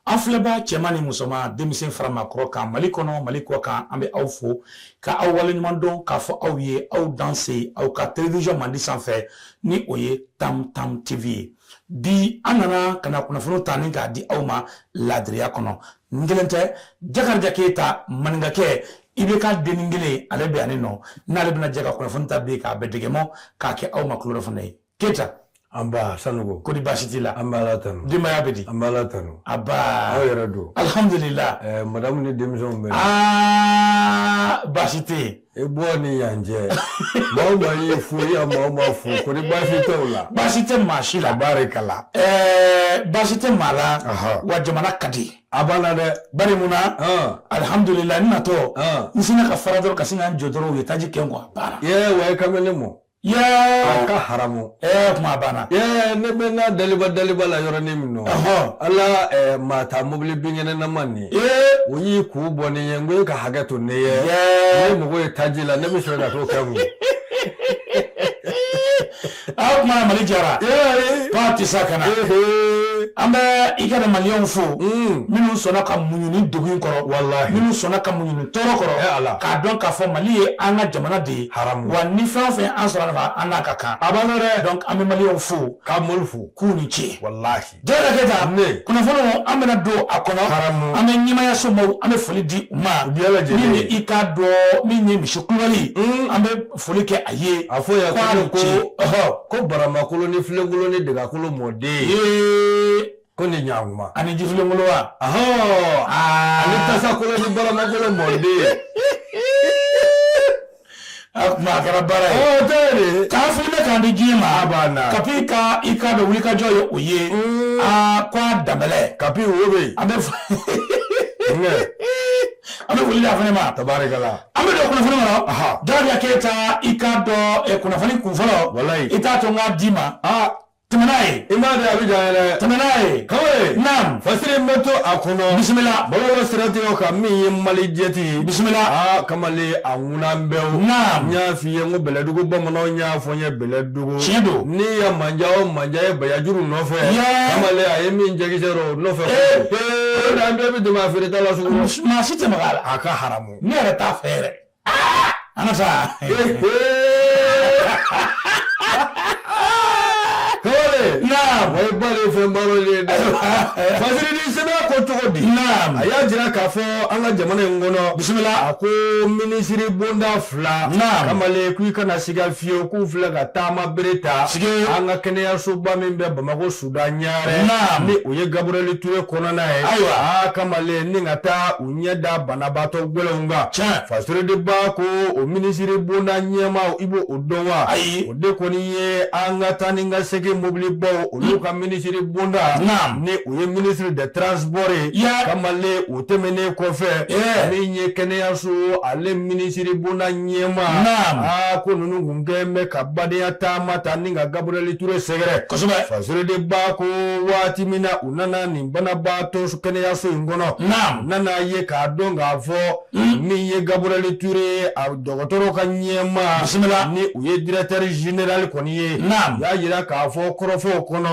An filɛbaa cɛman ni musoman, denmisɛn fara maakɔrɔ kan, Mali kɔnɔ, Mali kɔ kan, an bɛ aw fo ka aw waleɲuman dɔn k'a fɔ aw ye aw danse aw ka télévision mandi sanfɛ, ni o ye Tam Tam TV ye. Bi an nana ka na kunnafoniw ta ni k'a di aw ma laadiriya kɔnɔ. N kelen tɛ, Jakarija Keyita, maninkakɛ IBK dennin kelen, ale bɛ yan nɔ, n'ale bɛna jɛ ka kunnafoni ta bi k'a bɛɛ dɛgɛmɔ k'a kɛ aw ma kulodɔ fana ye. Keyita. An ba Sanogo. Ko di, baasi t'i la? An bɛ Ala tanu. Denbaya bɛ di? An bɛ Ala tanu. Aba. Aw yɛrɛ don? Alhamdulillah. Madamu ni denmisɛnw bɛ? Aa, baasi tɛ yen. E bɔ ni yan cɛ. Maa o maa y'i fo, i ya maa o maa fo, ko ni baasi tɛ o la? Baasi tɛ maa si la. Tabarikala. Baasi tɛ maa la. Wa jamana ka di. A banna dɛ. Bari mun na? Alhamdulillah, n natɔ. N sinna ka fara dɔrɔn ka sin ka n jɔ dɔrɔn, u ye taji kɛ n kun, a banna. Yee, wa i kan bɛ ne mɔ. A ka haramu. Kuma banna. Ne bɛ na daliba daliba la yɔrɔnin min nɔ. Ala maa ta mobili binkɛnɛnama nin. O y'i kun bɔ ne ye, n ko e ka hakɛ to ne ye. Ne mago ye taji la, ne bɛ sɔrɔ ka t'o kɛ n kun. A kuma Mali jara. Pa tɛ sa ka na. An bɛ i ka maliyɛnw fo minnu sɔnna ka muɲu ni degun in kɔrɔ. Walahi. Minnu sɔnna ka muɲu ni tɔɔrɔ kɔrɔ. Ala. K'a dɔn k'a fɔ Mali ye an ka jamana de ye. Haramu. Wa ni fɛn o fɛn an sɔrɔ a an n'a ka kan. A banna dɛ. Donc an bɛ maliyɛnw fo. Ka mali fo. K'u ni ce. Walahi. Jara Keyita. Ne. Kunnafoniw, an bɛna don a kɔnɔ. Haramu. An bɛ ɲɛmayaso maaw, an bɛ foli di u ma. U bɛɛ lajɛlen. Min ye i k'a dɔn min ye misi Kulubali. An bɛ foli kɛ a ye. A fɔ yan ko ko ko baramakolo ni filenkolo ni dagakolo mɔden. Ko ni ɲankuma. Ani jifilenkolo wa? Ani tasakolo ni baramakolo mɔden. A kuma a kɛra baara ye. O tɛ de. K'an fili bɛ k'an di diɲɛ ma. A banna. Kapi ka i k'a dɔn wulikajɔ ye o ye. Aa, ko a danbɛlɛ. Kapi wo bɛ yen. An bɛ foli di a fana ma. Tabarikala. An bɛ don kunnafoni kɔnɔ. Jakarija Keyita, i k'a dɔn kunnafoni kun fɔlɔ. Walayi. I t'a to n k'a d'i ma. Tɛmɛ n'a ye. I m'a di a bɛ ja yɛrɛ. Tɛmɛ n'a ye. Kamalen. Naam. Fasiri bɛ to a kɔnɔ. Bisimila. Bɔlɔlɔ siratigɛw kan min ye Mali jɛti ye. Bisimila. Aa kamalen, a ŋunan bɛɛ o. Naam. N y'a f'i ye n ko Bɛlɛdugu bamananw y'a fɔ n ye Bɛlɛdugu. Tiɲɛ don. N'i ya manja o manja ye bayajuru nɔfɛ. Kamalen, a ye min jɛkisɛ rɔ o nɔfɛ. O de an bɛɛ bɛ dɛmɛ a feereta la sugu kɔnɔ. Maa si tɛ maga a la. A ka haramu. Ne yɛrɛ t'a fɛ yɛrɛ. An ka taa. Kamalen. Naam. O ye ba de ye fɛn baro ye dɛ. Fasiri ni sɛbɛn ko cogo di? Naam. A y'a jira k'a fɔ an ka jamana in kɔnɔ. Bisimila. A ko minisiri bonda 2. Naam. Kamalen, k'i kana siga fiyewu, k'u filɛ ka taama bere ta. Sigi. An ka kɛnɛyasoba min bɛ Bamakɔ Sudan Ɲare. Naam. Ni o ye Gabriel Ture kɔnɔna ye. Ayiwa. Aa kamalen, ni ka taa u ɲɛ da banabaatɔ gɛlɛnw kan. Tiɲɛ. Fasiri de ba ko o minisiri bonda ɲɛmaaw, i b'o dɔn wa? Ayi. O de kɔni ye an ka taa ni ka segin mobilibaw olu ka minisiri bonda. Naam. Ni o ye ministre des transports ye. Kamalen, o tɛmɛnen kɔfɛ. Min ye kɛnɛyaso ale minisiri bonda ɲɛmaa. Naam. Aa ko ninnu kun kɛlen bɛ ka badenya taama ta ni ka Gabriel Ture sɛgɛrɛ. Kosɛbɛ. Fasiri de ba ko waati min na u nana nin banabaatɔ kɛnɛyaso in kɔnɔ. Naam. U nana ye k'a dɔn k'a fɔ min ye Gabriel Ture a dɔgɔtɔrɔ ka ɲɛmaa. Bisimila. Ni u ye directeur général kɔni ye. Naam. U y'a jira k'a fɔ kɔrɔfɔw kɔnɔ.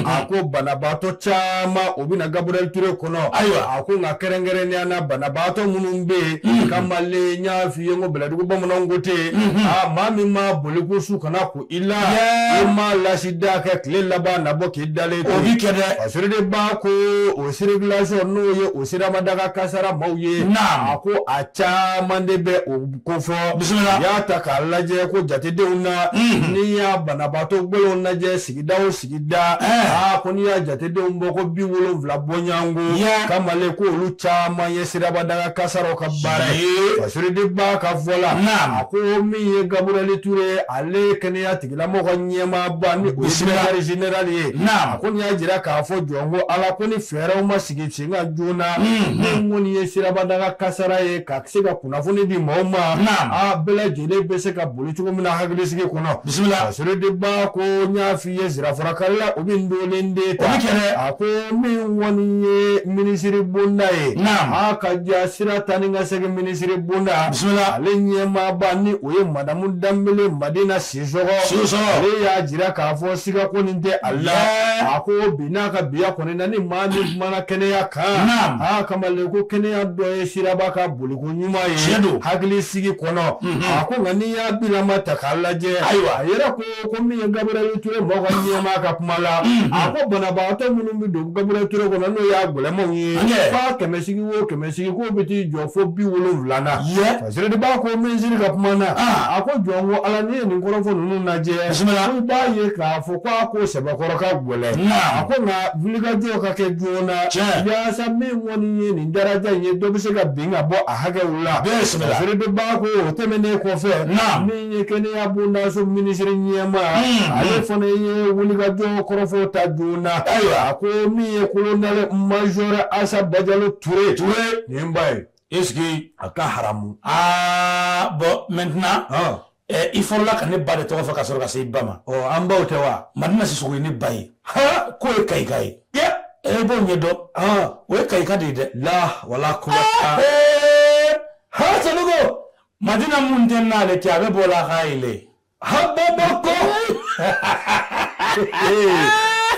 A ko banabaatɔ caman o bɛna Gabriel Ture kɔnɔ. Ayiwa. A ko nka kɛrɛnkɛrɛnnenya na banabaatɔ minnu bɛ yen. Kamalen, n y'a f'i ye n ko Bɛlɛdugu bamananw ko ten. Aa maa min ma boli ko su kana ko i la. I ma lasida kɛ tile laban na bɔ k'i dalen to. O bi kɛ dɛ. Fasiri de ba ko o circulation n'o ye o sirabadaga kasara maaw ye. Naam. A ko a caman de bɛ o kofɔ. Bisimila. U y'a ta k'a lajɛ ko jatedenw na. N'i y'a banabaatɔ gɛlɛnw lajɛ sigida o sigida. Aa ko n'i y'a jatedenw bɔ ko 70 bɔɲɔgɔnko. Kamalen, ko olu caman ye sirabadaga kasaraw ka baara ye. Fasiri de ba ka fɔ la. Naam. A ko min ye Gabriel Ture ale kɛnɛya tigilamɔgɔ ka ɲɛmaaba ni o ye directeur général ye. Naam. A ko nin y'a jira k'a fɔ jɔn ko Ala ko ni fɛɛrɛw ma sigi sen kan joona. Min kɔni ye sirabadaga kasara ye ka se ka kunnafoni di maaw ma. Naam. A bɛɛ lajɛlen bɛ se ka boli cogo min na hakilisigi kɔnɔ. Bisimila. Fasiri de ba ko n y'a f'i ye sirafara karila o bɛ bi ndolen de ta O bɛ kɛ dɛ. A ko min kɔni ye minisiri bonda ye, Naam. a ka ja sira taa ni ka segin minisiri bonda, Bisimila. Ale ɲɛmaaba ni o ye madamu Danbele Madina Sisɔgɔ, Sisɔgɔ. Ale y'a jira k'a fɔ siga ko nin tɛ a la. Yeah. A ko bi n'a ka biya kɔni na, ni maa min kumana kɛnɛya kan, Naam. a kamalen ko kɛnɛya dɔ ye siraba ka boliko ɲuman ye, Tiɲɛ don. Hakili sigi kɔnɔ. A ko nka n'i y'a bilama ta k'a lajɛ, Ayiwa. a yɛrɛ ko min ye Gabriel Ture mɔgɔ ka ɲɛmaa ka kuma la, a ko banabagatɔ minnu bɛ don Gabriel Ture kɔnɔ, n'o y'a gɛlɛmanw ye, Angɛ. f'a kɛmɛsigi o kɛmɛsigi k'o bɛ t'i jɔ fo 70 na. Yɛ. Fasirediba ko minisiri ka kuma na, Ah. a ko jɔn ko Ala, n'i ye nin kɔrɔfɔ ninnu lajɛ, Bisimila. i b'a ye k'a fɔ k'a ko sɛbɛkɔrɔ ka gɛlɛn. Naam. A ko nka wulikajɔ ka kɛ joona, Tiɲɛ. yaasa min kɔni ye nin daraja in ye, dɔ bɛ se ka bin ka bɔ a hakɛw la. Bisimila. Fasirediba ko o tɛmɛnen kɔfɛ, Naam. min ye kɛnɛya bondaso minisiri ɲɛmaa, ale fana ye wulikajɔ kɔrɔfɔ ta joona. Ayiwa. A ko min ye colonel major Asa Bajalo Ture, Ture. Nin ba ye, Est-ce que a ka haramu. Ah bon, maintenant, Ah. i fɔlɔla ka ne ba de tɔgɔ fɔ ka sɔrɔ ka se i ba ma. Ɔ, an baw tɛ wa? Madina Sisɔgɔ ye ne ba ye. Ha. K'o ye Kayika ye. Yɛ. E b'o ɲɛdɔn. Ah. O ye Kayika de ye dɛ. La wala kubata. Ee, Ha, Sanogo. Madina mun tɛ n'ale cɛ, a bɛ bɔ la k'a yɛlɛ. Ha, baba ko.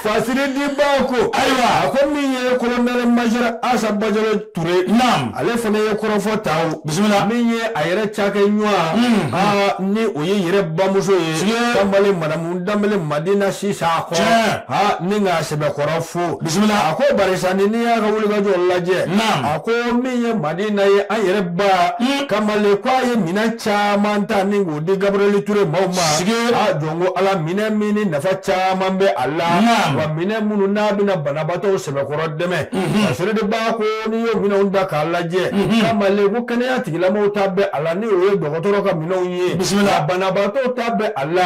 Fasirediba ko. Ayiwa. A ko min ye colonel major Asa Bajalo Ture. Naam. Ale fana ye kɔrɔfɔ ta o. Bisimila. Min ye a yɛrɛ cakɛ ɲɔgɔn. Aa, ni o ye yɛrɛ bamuso ye. Tiɲɛ. Kamalen madamu Danbele Madina Sisakɔ. Tiɲɛ. Ha, ni k'a sɛbɛkɔrɔ fo. Bisimila. A ko barisa ni n'i y'a ka wulikajɔ lajɛ. Naam. A ko min ye Madina ye, an yɛrɛ ba. Kamalen ko a ye minɛn caman ta ni k'o di Gabriel Ture maaw ma. Sige. A jɔn ko Ala, minɛn min ni nafa caman bɛ a la. Naam. Wa minɛn minnu n'a bɛna banabaatɔw sɛbɛkɔrɔ dɛmɛ. Fasirediba ko n'i y'o minɛnw da k'a lajɛ, kamalen ko kɛnɛya tigilamɔgɔw ta bɛ a la, ni o ye dɔgɔtɔrɔ ka minɛnw ye. Bisimila. Wa banabaatɔw ta bɛ a la.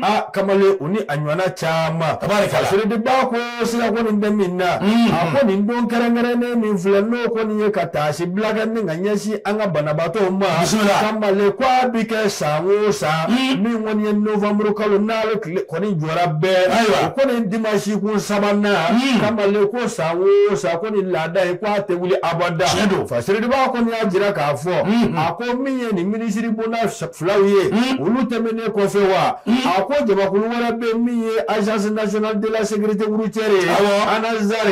A kamalen, o ni a ɲɔgɔnna caman. Tabarikala. Fasirediba ko sira ko nin bɛ min na. A ko nin don kɛrɛnkɛrɛnnen min filɛ, n'o kɔni ye ka taasi bila kɛ ni ka ɲɛsin an ka banabaatɔw ma. Bisimila. Kamalen ko a bi kɛ san o san. Min kɔni ye novembre kalo n'ale tile kɔni jɔra bɛɛ. Ayiwa. O kɔni dimanche kun sabanan. Kamalen ko san o san ko nin laada ye, ko a tɛ wuli abada. Tiɲɛ don. Fasirediba kɔni y'a jira k'a fɔ. A ko min ye nin minisiri bonda filaw ye, olu tɛmɛnen kɔfɛ wa, a ko jamakulu wɛrɛ bɛ min ye agence nationale de la sécurité routière ye. Awɔ. ANASAR.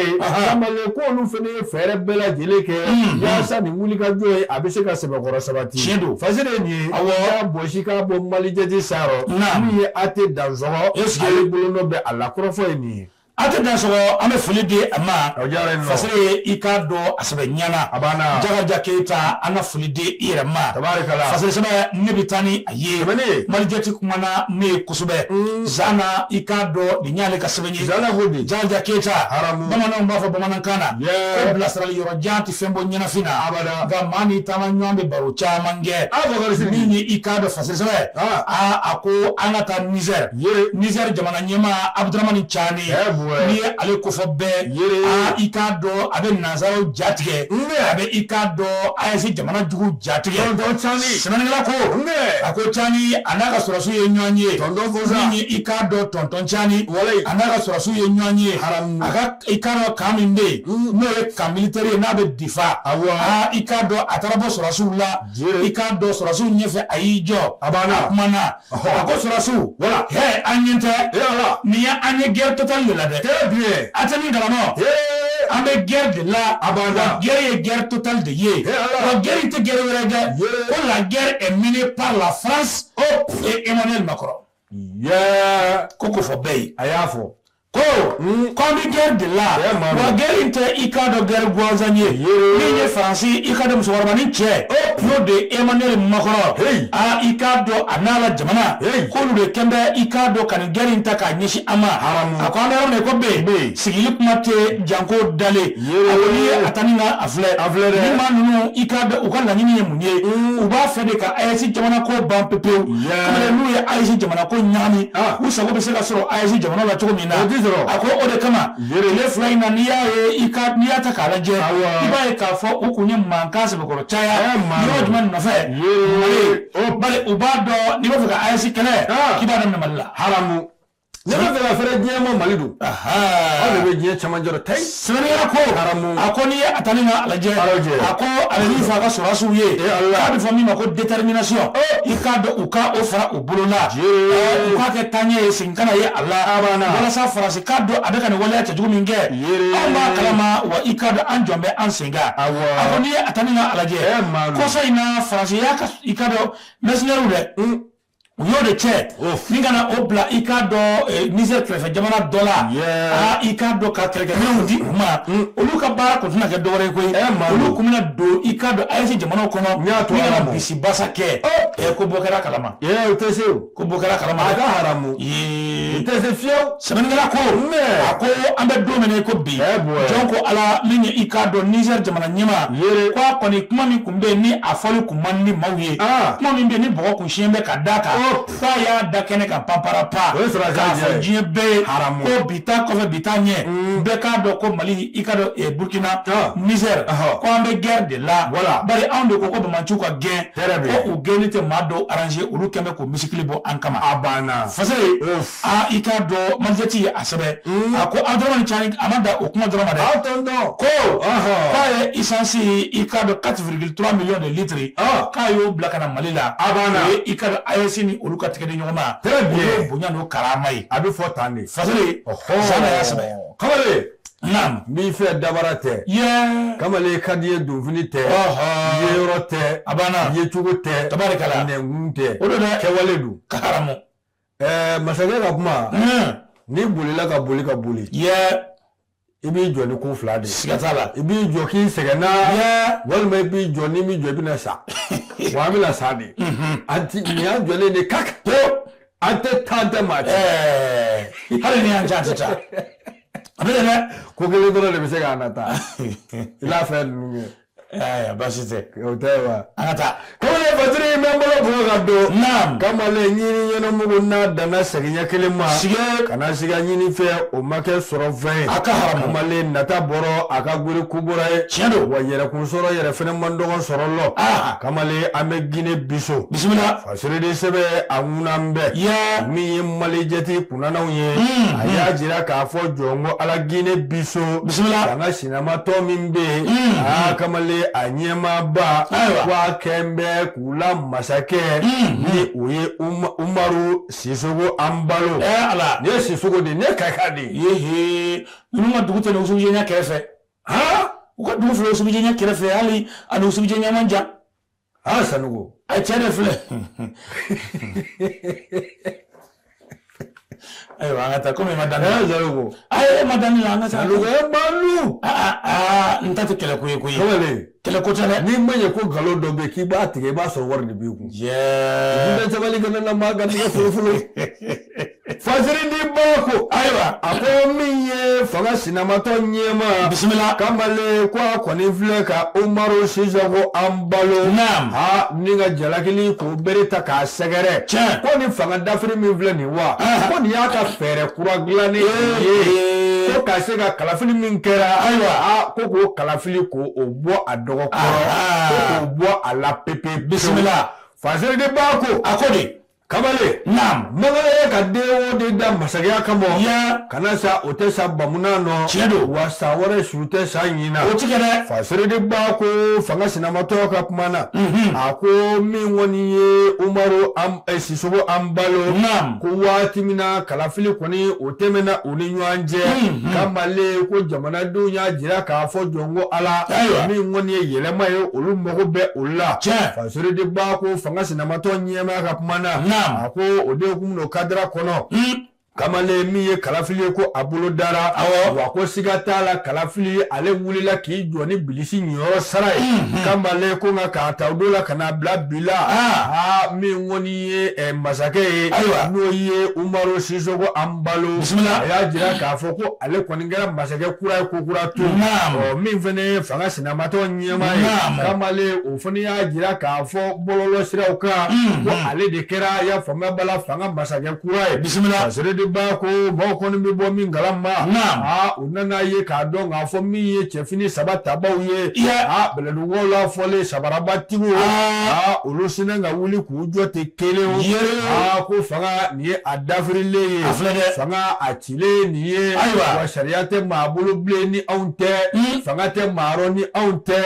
Kamalen ko olu fana ye fɛɛrɛ bɛɛ lajɛlen kɛ yaasa nin wulikajɔ ye a bɛ se ka sɛbɛkɔrɔ sabati. Tiɲɛ don. Fasiri ye nin ye. Awɔ. K'a bɔsi k'a bɔ Malijɛti sarɔ. Naam. Min ye AT Dansɔgɔ. Est-ce que- Ale bolonɔ bɛ a la, kɔrɔfɔ ye nin ye. A tɛ dan sɔgɔ, an bɛ foli di a ma. O diyara n ye nɔ. Fasiri, i k'a dɔn a sɛbɛ ɲɛna. A banna. Jakarija Keyita, an ka foli di i yɛrɛ ma. Tabarikala. Fasiri sɛbɛ, ne bɛ taa ni a ye. Tɛmɛnen. Malijɛti kumana ne ye kosɛbɛ. Zana, i k'a dɔn nin y'ale ka sɛbɛn ye. Zana ko di. Jakarija Keyita. Haramu. Bamananw b'a fɔ bamanankan na. Yeah. Ko bilasirali yɔrɔ jan tɛ fɛn bɔ ɲɛnafin na. Abada. Nka maa n'i taama ɲɔgɔn bɛ baro caman kɛ. A Bakari Sidiki. Min ye i k'a dɔn fasiri sɛbɛ. Ah. Aa, a ko an ka taa Nizɛri. Yere. Nizɛri jamana ɲɛmaa Abudramani Cani. Eh, bɔɛ. N'i ye ale kofɔ bɛɛ. Yere. Aa, i k'a dɔn a bɛ nanzaraw ja tigɛ. Nge. A bɛ i k'a dɔn AES jamana juguw ja tigɛ. Tonton Cani. Sɛbɛnnikɛla ko. Nge. A ko Cani a n'a ka sɔrɔsiw ye ɲɔgɔn ye. Tonton Fosa. Min ye i k'a dɔn tonton Cani. Walayi. A n'a ka sɔrɔsiw ye ɲɔgɔn ye. Haramu. A ka i k'a dɔn camp min bɛ yen. N'o ye camp militaire ye, n'a bɛ Difa. Awɔ. Aa, i k'a dɔn a taara bɔ sɔrɔsiw la. Jere. I k'a dɔn sɔrɔsiw ɲɛfɛ a y'i jɔ. A banna. A kumana. Ɔhɔ. A ko sɔrɔsiw. Wala. Hɛ, an ɲɛ tɛ. E Ala. Nin ye an ye guerre totale de la dɛ. Très bien. A tɛ min kalama. Ee. An bɛ guerre de la. A banna. Wa guerre ye guerre totale de ye. Eh Allah. Wa guerre in tɛ guerre wɛrɛ dɛ. Ye. Ko la guerre est menée par la France et Emmanuel Macron. Yeah. Ko k'o fɔ bɛɛ ye. A y'a fɔ. Ko k'an bɛ guerre de la. Eh, maa Wa guerre in tɛ i k'a dɔn guerre gansan ye. Ye. Min ye Faransi i k'a dɔn musokɔrɔbanin cɛ. N'o de ye Emmanuel Macron. Hey. Aa, i k'a dɔn a n'a la jamana. Hey. K'olu de kɛn bɛ i k'a dɔn ka nin guerre in ta k'a ɲɛsin an ma. Haramu. A ko an bɛ yɔrɔ min na i ko Be. bi. Sigili kuma tɛ janko dalen. Ye. A ko n'i ye a ta ni ka a filɛ. A filɛ dɛ. Ni maa ninnu i k'a dɔn u ka laɲini ye mun ye. U b'a fɛ de ka AES jamana ko ban pepewu. Yeah. Kamalen n'u ye AES jamana ko ɲagami. Ah. U sago bɛ se ka sɔrɔ AES jamana la cogo min na. O tɛ sɔrɔ. A ko o de kama. Yere. Tile 2 in na n'i y'a ye i ka n'i y'a ta k'a lajɛ. Awɔ. I b'a ye k'a fɔ u kun ye mankan sɛbɛkɔrɔ caya. Eh, maa. Yɔrɔ jumɛn nɔfɛ. Yere. Mali. Bari u b'a dɔn n'i b'a fɛ ka AES kɛlɛ. Ah. K'i b'a daminɛ Mali la. Haramu. Ne bɛ fɛ ka fɛrɛ diɲɛ ma Mali don. Aw de bɛ diɲɛ cɛmancɛ rɔ tayi. Sɛbɛnnikɛla ko a ko n'i ye a ta ni ka lajɛ, a ko a bɛ min fɔ a ka sɔrɔdasiw ye, k'a bɛ fɔ min ma ko détermination, i k'a dɔn u ka o fara u bolo la, u k'a kɛ taaɲɛ ye, segin kana ye a la, walasa Faransi k'a dɔn a bɛ ka nin waleya cɛjugu min kɛ, anw b'a kalama, wa i k'a dɔn an jɔn bɛ an sen kan. A ko n'i ye a ta ni ka lajɛ, kɔsa in na Faransi y'a ka i k'a dɔn mercenaires dɛ, u y'o de cɛ ni ka na o bila i k'a dɔn Niger kɛrɛfɛ jamana dɔ la, aa i k'a dɔn ka kɛlɛkɛminɛnw di u ma, olu ka baara kun tɛna kɛ dɔwɛrɛ ye koyi, olu kun bɛna don i k'a dɔn AES jamanaw kɔnɔ ni ka na bisi basa kɛ, ko bɔ kɛra kalama. O tɛ se o. Ko bɔ kɛra kalama. A ka haramu. O tɛ se fiyewu. Sɛbɛnnikɛla ko a ko an bɛ don min na i ko bi, jɔn ko Ala min ye i k'a dɔn Niger jamana ɲɛmaa, ko a kɔni kuma min kun bɛ yen ni a fɔli kun man di maaw ye, kuma min bɛ yen ni bɔgɔ kun siɲɛ bɛ ka d'a kan, k'a y'a da kɛnɛ kan panparapa k'a fɔ diɲɛ bɛɛ ye ko bi ta kɔfɛ bi ta ɲɛ, bɛɛ k'a dɔn ko Mali i k'a dɔn Burkina Niger ko an bɛ guerre de la, bari anw de ko ko banbaanciw ka gɛn, ko u gɛnni tɛ maa dɔw arranger, olu kɛn bɛ k'o misikili bɔ an kama. A banna. Fasere, aa i k'a dɔn Malijet ye a sɛbɛn, a ko Abdramane Tiani a ma dan o kuma dɔrɔn ma dɛ, ko k'a ye essence i k'a dɔn 4,3 millions de litres k'a y'o bila ka na Mali la, a banna, o ye i k'a dɔn AES ni olu ka tigɛ di ɲɔgɔn ma, très bien, o ye bonya n'o karama ye. A bɛ fɔ tan de. Fasere, Zana y'a sɛbɛn. Kamalen. Naam. N b'i fɛ dabara tɛ. Kamalen ka di ye donfini tɛ. Yeyɔrɔ tɛ. A banna. Yecogo tɛ. Tabarikala. Nɛnkun tɛ. O don dɛ. Kɛwale don. Ka haramu. Masakɛ ka kuma. N'i bolila ka boli ka boli. I b'i jɔ ni ko fila de ye. Siga t'a la. I b'i jɔ k'i sɛgɛnna. Walima i b'i jɔ n'i m'i jɔ i bɛna sa. Wa an bɛna sa de. An ti nin y'an jɔlen de kak. An tɛ taa an tɛ maa ci. Hali ni y'an ci an tɛ taa. A bɛ dɛ. Ko kelen dɔrɔn de bɛ se k'an nata. I n'a fɛn ninnu kɛ. Ayiwa baasi tɛ. O tɛ wa. An ka taa. Kamalen Fasiri bɛ n bolo bɔ ka don. Naam. Kamalen ɲini ɲɛnɛmugu n'a danna sɛgiɲɛ kelen ma. Sige. Kana siga ɲini fɛ o ma kɛ sɔrɔ fɛn ye. A ka haramu. Kamalen nata bɔrɔ a ka gori kubɔra ye. Tiɲɛ don. Wa yɛrɛkun sɔrɔ yɛrɛ fɛnɛ man dɔgɔ sɔrɔ lɔ. Kamalen an bɛ Gine Biso. Bisimila. Fasiri de sɛbɛn a ŋunan bɛɛ. Min ye Malijɛti kunnanaw ye. A y'a jira k'a fɔ jɔn ko Ala Gine Biso. Bisimila. An ka sinamatɔ min bɛ yen. Aa kamalen a ɲɛmaaba. Ayiwa. Ko a kɛn bɛ k'u la masakɛ. Ni o ye Umaru Sisoko Anbalo. Ala. Nin ye Sisoko de ye, nin ye Kayika de ye. Yehe. Ninnu ka dugu tɛ nin Usubijɛɲa kɛrɛfɛ. Han. U ka dugu filɛ Usubijɛɲa kɛrɛfɛ, hali ani Usubijɛɲa man jan. Ah Sanogo. A cɛ de filɛ. Ayiwa an ka taa komi e ma dan ne la. Sanogo. Ayi e ma dan ne la an ka taa. Sanogo e balu. Aa n ta tɛ kɛlɛko ye koyi. Kamalen. Kɛlɛko tɛ dɛ. N'i ma ɲɛ ko nkalon dɔ bɛ yen k'i b'a tigɛ i b'a sɔrɔ wari de b'i kun. Jɛɛ. I bɛ sabali kana na maa garijɛgɛ folofolo. Fasiri di Bako. Ayiwa. A ko min ye fanga sinamatɔ ɲɛma. Bisimila. Kamalen ko a kɔni filɛ ka Umaru Sisoko Anbalo. Naam. Ha ni ka jalakili k'o bere ta k'a sɛgɛrɛ. Tiɲɛ. Ko ni fanga dafiri min filɛ nin wa. Ko nin y'a ka fɛɛrɛ kura dilannen ye. Ko ka se ka kalafili min kɛra. Ayiwa. Aa ko k'o kalafili k'o bɔ a dɔgɔkɔrɔ. Ko k'o bɔ a la pepe. Bisimila. Fasiri di Bako. A ko de. Kamalen. Naam. Makan ye ka den o den da masakɛya kama. Ya. Kana sa o tɛ sa bamunan nɔ. Tiɲɛ don. Wa san wɛrɛ su tɛ sa ɲin na. O ti kɛ dɛ. Fasiri di Bako fanga sinamatɔ ka kuma na. A ko min kɔni ye Umaru Sisoko Anbalo. Naam. Ko waati min na kalafili kɔni o tɛmɛna u ni ɲɔgɔn cɛ. Kamalen ko jamanadenw y'a jira k'a fɔ jɔn ko Ala. Ayiwa. Min kɔni ye yɛlɛma ye olu mago bɛ o la. Tiɲɛ. Fasiri di Bako fanga sinamatɔ ɲɛmaa ka kuma na. Naam. A ko o de kun don kadira kɔnɔ. Kamalen min ye kalafili ye ko a bolo dara. Awɔ. Wa ko siga t'a la kalafili ale wulila k'i jɔ ni bilisi ɲiyɔrɔ sara ye. Kamalen ko nka k'a ta o don la ka n'a bila bi la. Aa min kɔni ye masakɛ ye. Ayiwa. N'o ye Umaru Sisoko Anbalo. Bisimila. A y'a jira k'a fɔ ko ale kɔni kɛra masakɛ kura ye ko kura to. Naam. Ɔ min fana ye fanga sinamatɔ ɲɛmaa ye. Naam. Kamalen o fana y'a jira k'a fɔ bɔlɔlɔ siraw kan. Ko ale de kɛra i y'a faamuya b'a la fanga masakɛ kura ye. Bisimila. Fasiri di Fasiri ba ko maaw kɔni bɛ bɔ min kalama aa u nana ye k'a dɔn k'a fɔ min ye cɛfini saba tabaw ye aa bɛlɛdugukaw la fɔlen sabarabatigiw aa olu sinna ka wuli k'u jɔ ten kelen aa ko fanga nin ye a dafirilen ye fanga a cilen nin ye wa sariya tɛ maa bolo bilen ni anw tɛ fanga tɛ maa rɔ ni anw tɛ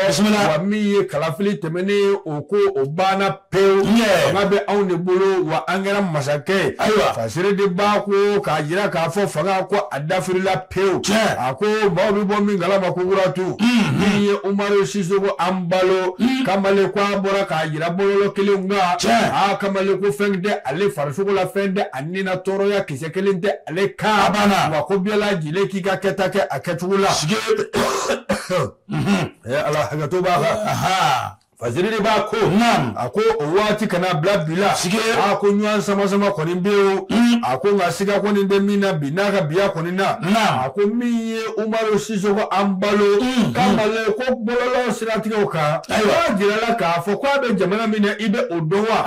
wa min ye kalafili tɛmɛnen ye o ko o banna pewu fanga bɛ anw de bolo wa an kɛra masakɛ ye ayiwa Fasiri de ba ko k'a jira k'a fɔ fanga ko a dafirila pewu a ko maaw bɛ bɔ min kalama ko wuratu min ye Umaru Sisoko Anbalo kamalen ko a bɔra k'a jira bɔlɔlɔ kelen kan aa kamalen ko fɛn tɛ ale farisogo la fɛn tɛ a ni na tɔɔrɔya kisɛ kelen tɛ ale kan wa ko bɛɛ lajɛlen k'i ka kɛta kɛ a kɛcogo la ala hakɛto b'a kan Fasiri de ba ko a ko o waati kana bila bi la a ko ɲɔgɔn sama sama kɔni bɛ yen a ko nka siga kɔni tɛ min na bi n'a ka biya kɔni na a ko min ye Umaru Sisoko Anbalo kamalen ko bɔlɔlɔ siratigɛw kan ayiwa a jirala k'a fɔ k'a bɛ jamana min na i bɛ o dɔn wa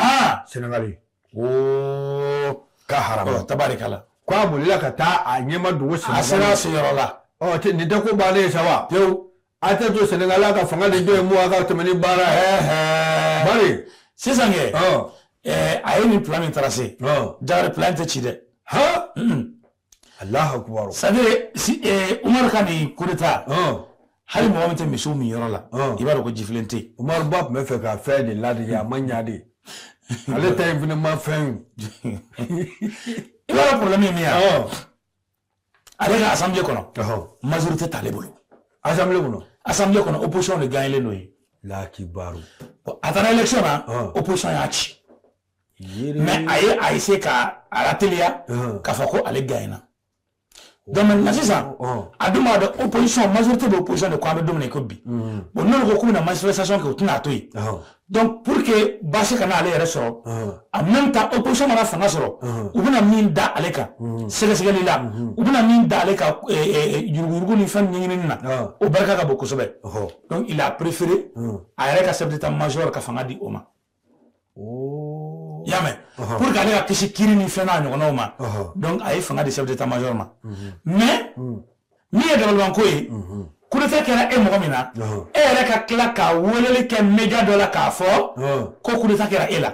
Sɛnɛgali o ka haramu tabarikala k'a bolila ka taa a ɲɛma dogo a sera a seyɔrɔ la ɔ nin tɛ ko bannen ye sa wa pewu a tɛ to Senegal ka fanga de jɔ yen a ka tɛmɛ ni baara ye bari sisan kɛ a ye nin plan min tracé Jagare plan tɛ ci dɛ han Alahu akubaru c'est à dire si Umaru ka nin coup d'état hali mɔgɔ min tɛ misiw min yɔrɔ la i b'a dɔn ko jifilen tɛ yen Umaru ba tun bɛ fɛ ka fɛn de ladege a ma ɲa de ale ta in fana ma fɛn ye i b'a dɔn problème ye min ye ale ka assemblée kɔnɔ majorité t'ale bolo assemblée kɔnɔ assemblée kɔnɔ opposition de gagné don yen lakibaru a taara élection na opposition y'a ci mais a ye a essayé ka a lateliya k'a fɔ ko ale gagné na donc maintenant sisan a dun b'a dɔn opposition majorité bɛ opposition de ko an bɛ don min na i ko bi bon n'olu ko k'u bɛna manifestation kɛ u tɛna a to yen donc pour que baasi kana ale yɛrɛ sɔrɔ en même temps opposition mana fanga sɔrɔ u bɛna min da ale kan sɛgɛsɛgɛli la u bɛna min da ale kan yuruguyurugu ni fɛn ɲɛɲinini na o barika ka bon kosɛbɛ donc il a préféré a yɛrɛ ka chef d'état-major ka fanga di o ma i y'a mɛn pour que ale ka kisi kiiri ni fɛn n'a ɲɔgɔnnaw ma donc a ye fanga di chef d'état-major ma mais min ye dabalibanko ye coup d'état kɛra e mɔgɔ min na e yɛrɛ ka tila ka weleli kɛ média dɔ la k'a fɔ ko coup d'état kɛra e la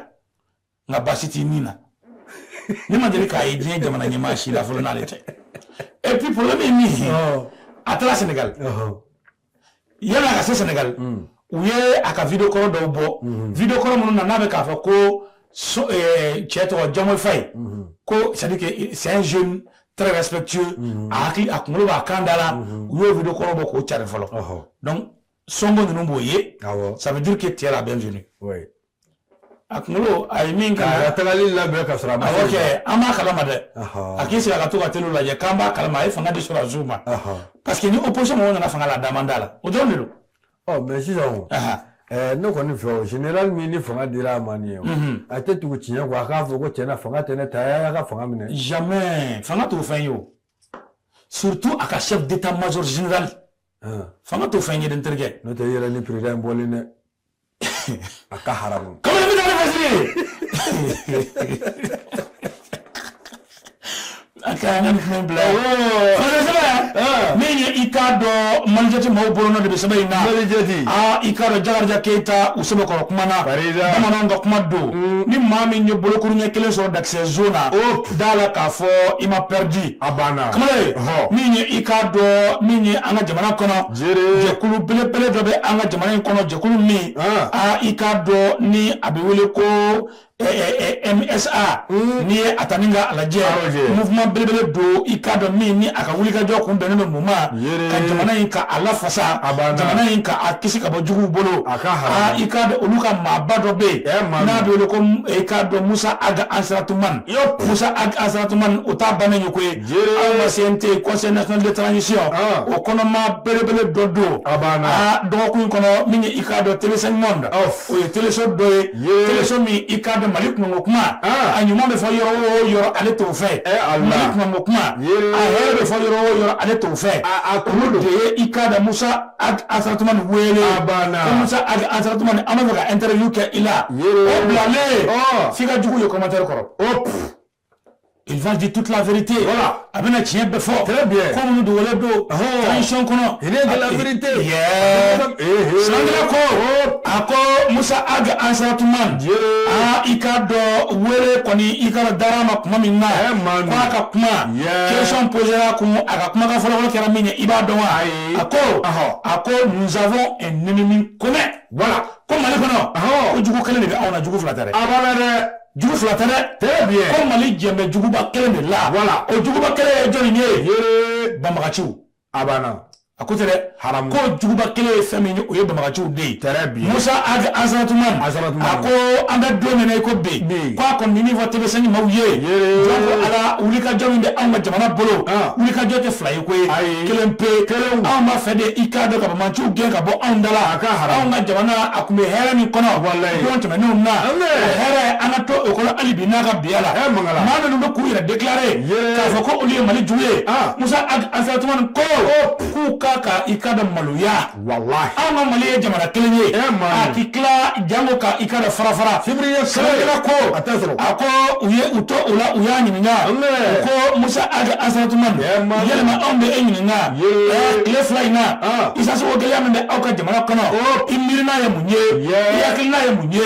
nka baasi t'i min na ne ma deli k'a ye diɲɛ jamana ɲɛmaa si la fɔlɔ n'ale tɛ et puis problème ye min ye a taara Sénégal yanni a ka se Sénégal u ye a ka vidéo kɔrɔ dɔw bɔ vidéo kɔrɔ minnu na n'a bɛ k'a fɔ ko cɛ tɔgɔ Diomaye Faye ko c'est à dire que c'est un jeune très respectueux a hakili a kunkolo b'a kan da la u y'o vidéo kɔrɔ bɔ k'o cari fɔlɔ donc Sonko ninnu b'o ye ça veut dire que tu es la bienvenue a kunkolo a ye min kɛ a tagali labɛn ka sɔrɔ a ma awɔ kɛ an b'a kalama dɛ a k'i sigi a ka to ka télé lajɛ k'an b'a kalama a ye fanga di sɔrɔdasiw ma parce que ni opposition mɔgɔw nana fanga la a da man d'a la o dɔrɔn de don. Ɔ mais sisan o ne kɔni fɛ o général min ni fanga dira a ma nin ye o a tɛ tugu tiɲɛ kɔ a k'a fɔ ko tiɲɛ na fanga tɛ ne ta a y'a ka fanga minɛ. Jamais fanga t'o fɛn ye o surtout a ka chef d'état-major général fanga t'o fɛn ye dɛ n terikɛ. N'o tɛ i yɛrɛ ni président in bɔlen dɛ. A ka haramu. Kamalen bɛ taa ni fasiri ye. A ka an ka nin kuma in bila yan. Fasiri min ye i k'a dɔn Malijɛti maaw bolonɔ de bɛ sɛbɛn in na. Malijɛti. Aa i k'a dɔn Jakarija Keyita u sɛbɛkɔrɔ kuma na. Bamananw ka kuma don. Ni maa min ye bolokuru ɲɛ kelen sɔrɔ dakisɛ zon na. Da la k'a fɔ i ma perdu. A banna. Kamalen min ye i k'a dɔn min ye an ka jamana kɔnɔ. Jɛkulu belebele dɔ bɛ an ka jamana in kɔnɔ jɛkulu min. Aa i k'a dɔn ni a bɛ wele ko MSA n'i ye a ta ni ka a lajɛ mouvement belebele don i k'a dɔn min ni a ka wulikajɔ kun bɛnnen don mun ma ka jamana in ka a lafasa jamana in ka a kisi ka bɔ juguw bolo i k'a dɔn olu ka maaba dɔ bɛ yen n'a bɛ wele ko i k'a dɔn Musa Ag Ansaratuman Musa Ag Ansaratuman o t'a bannen ye koyi anw ka CNT Conseil national de transition o kɔnɔma belebele dɔ don dɔgɔkun in kɔnɔ min ye i k'a dɔn Télé 5 Monde o ye téléso dɔ ye téléso min i k'a dɔn Mali kunkanko kuma a ɲuman bɛ fɔ yɔrɔ o yɔrɔ ale t'o fɛ Mali kunkanko kuma a hɛrɛ bɛ fɔ yɔrɔ o yɔrɔ ale t'o fɛ olu de ye i k'a dɔn Musa Ag Ansaratuman wele ko Musa Ag Ansaratuman an b'a fɛ ka interview kɛ i la o bilalen f'i ka jugu ye commentaire kɔrɔ. Il va dire toute la vérité. Voilà. A bɛna tiɲɛ bɛɛ fɔ. Très bien. Ko minnu dogolen don transition kɔnɔ. Rien que la vérité. Yeah. Sɛbɛnnikɛla ko, a ko Musa Ag Asaratuman. Aa, i k'a dɔn wele kɔni, i ka dɔn dara ma tuma min na. Man. Ko a ka kuma. Question posée a kun, a ka kumakan fɔlɔfɔlɔ kɛra min ye, i b'a dɔn wa? Ayi. A ko. A ko nous avons un ennemi commun. Voilà. Ko Mali kɔnɔ. Ko jugu kelen de bɛ anw na, jugu fila tɛ dɛ. A banna dɛ. Jugu fila tɛ dɛ. Très bien. Ko Mali jɛn bɛ juguba kelen de la. Voilà. O juguba kelen ye jɔnni ye? Yere. Banbagaciw. A banna. A ko tɛ dɛ. Haramu. Ko juguba kelen ye fɛn min ye, o ye banbagaciw de ye. Très bien. Musa Ag Asaratuman. Asaratuman. A ko an bɛ don min na i ko bi. Bi. Ko a kɔni ni min fɔ TV5 maaw ye. Yere. Jɔn ko Ala, wulikajɔ min bɛ anw ka jamana bolo. Wulikajɔ tɛ fila ye koyi. Ayi. Kelen pe. Kelenw. Anw b'a fɛ de, i k'a dɔn, ka banbagaciw gɛn ka bɔ anw da la. A ka haramu. Anw ka jamana, a tun bɛ hɛrɛ min kɔnɔ. Walayi. Don tɛmɛnenw na. Amen. O hɛrɛ, an ka to o kɔnɔ hali bi n'a ka biya la. Mangala. Maa minnu bɛ k'u yɛrɛ déclarer. Yere. K'a fɔ ko olu ye Mali jugu ye. Musa Ag Asaratuman ko k'u ka i ka dɔn maloya. Walahi. Anw ka Mali ye jamana kelen ye. Man. A ti tila jango ka i ka dɔn fara fara. Sibiri ye. Sɛbɛnnikɛla ko. A tɛ sɔrɔ. A ko u ye u to o la, u y'a ɲininka. Amen. U ko Musa Ag Asaratuman. Man. Yalima anw bɛ e ɲininka. Yee. Tile 2 in na. Essence ko gɛlɛya min bɛ aw ka jamana kɔnɔ. I miirina ye mun ye? Yeah. I hakilina ye mun ye?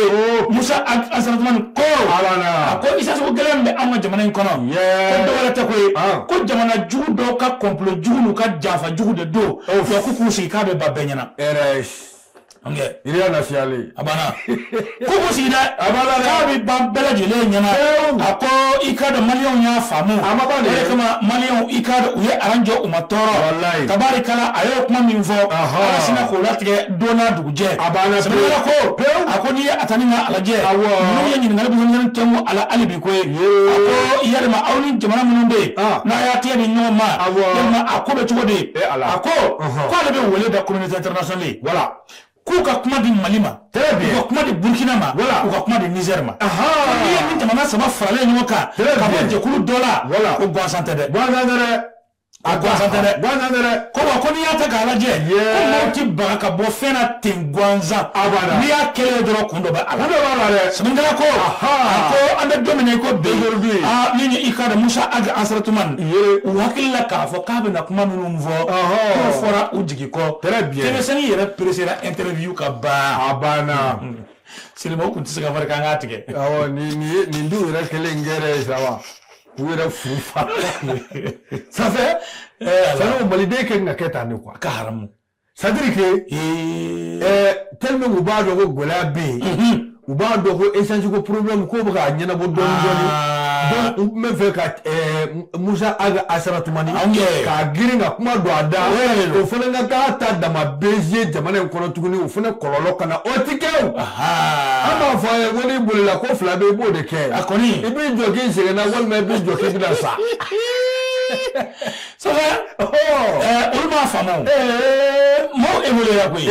Musa Ag Asaratuman ko. A banna. A ko essence ko gɛlɛya min bɛ anw ka jamana in kɔnɔ. Yeah. Ko dɔwɛrɛ tɛ koyi. Ah. Ko jamana jugu dɔw ka complot jugu n'u ka janfa jugu de don. Wa k'u k'u sigi k'a bɛ ban bɛɛ ɲɛna. Ɛrɛ. Ok. Iriya nasiyalen. A banna. K'u k'u sigi dɛ. A banna dɛ. K'a bɛ ban bɛɛ lajɛlen ɲɛna. Pewu. A ko i k'a dɔn maliyɛnw y'a faamu. A ma ban dɛ. O de kama maliyɛnw, i k'a dɔn, u ye aran jɔ, u ma tɔɔrɔ. Walayi. Tabarikala, a y'o kuma min fɔ. Ala sinna k'o latigɛ don n'a dugujɛ. A banna pewu. Sɛbɛnnikɛla ko. Pewu. A ko n'i ye a ta ni k'a lajɛ. Awɔ. Ninnu ye ɲininkali minnu tɛnku a la hali bi koyi. Yee. A ko yalima aw ni jamana minnu bɛ yen. Ah. N'a y'a tigɛ di ɲɔgɔn ma. Awɔ. Yalima a ko bɛ cogo di? Eh, Ala. A ko k'ale bɛ wele da communauté internationale ye. Voilà. K'u ka kuma di Mali ma. Très bien. U ka kuma di Burkina ma. Voilà. U ka kuma di Niger ma. N'i ye nin jamana saba faralen ɲɔgɔn kan. Très Ka bɔ bien. jɛkulu dɔ la. Voilà. Ko gansan tɛ dɛ. Gansan tɛ dɛ. A gansan tɛ dɛ. Gansan tɛ dɛ. Ko wa ko n'i y'a ta k'a lajɛ. Yeah. Ko maaw ti baga ka bɔ fɛn na ten gansan. Abada. N'i y'a kɛlen ye dɔrɔn, kun dɔ bɛ a la. Kun dɔ b'a la dɛ. Sɛbɛnnikɛla ko. A ko an bɛ don min na i ko bi. Aujourd'hui. Aa, min ye i ka dɔn Musa Ag Asaratuman. Ye. U hakili la k'a fɔ k'a bɛna kuma minnu fɔ. K'o fɔra u jigi kɔ. Très bien. TV5 yɛrɛ pressera interview ka ban. A banna. Selima, o tun tɛ se ka fɔ k'an k'a tigɛ. Awɔ, nin dun yɛrɛ kɛlen gɛrɛ ye sa wa. K'u yɛrɛ fu fa. Ça fait. Eh, Ala. Ça maliden kɛ ka kɛ tan de quoi. Ka haramu. C'est à dire que. Ee. Tellement u b'a dɔn ko gɛlɛya bɛ yen. U b'a dɔn ko essence ko problème ko bɛ k'a ɲɛnabɔ dɔɔni dɔɔni. Ah. Donc u tun bɛ fɛ ka Musa Ag Asaratumani. Anw kɛ. K'a girin ka kuma don a da. O yɛrɛ de don. O fana ka taa ta dama beze jamana in kɔnɔ tuguni, o fana kɔlɔlɔ ka na, o ti kɛ o. An b'a fɔ a ye ko n'i bolila ko fila bɛ yen, i b'o de kɛ. A kɔni. I b'i jɔ k'i sɛgɛnna walima i b'i jɔ k'i bɛna sa. Ça fait. Olu m'a faamu o. Maaw évolué koyi.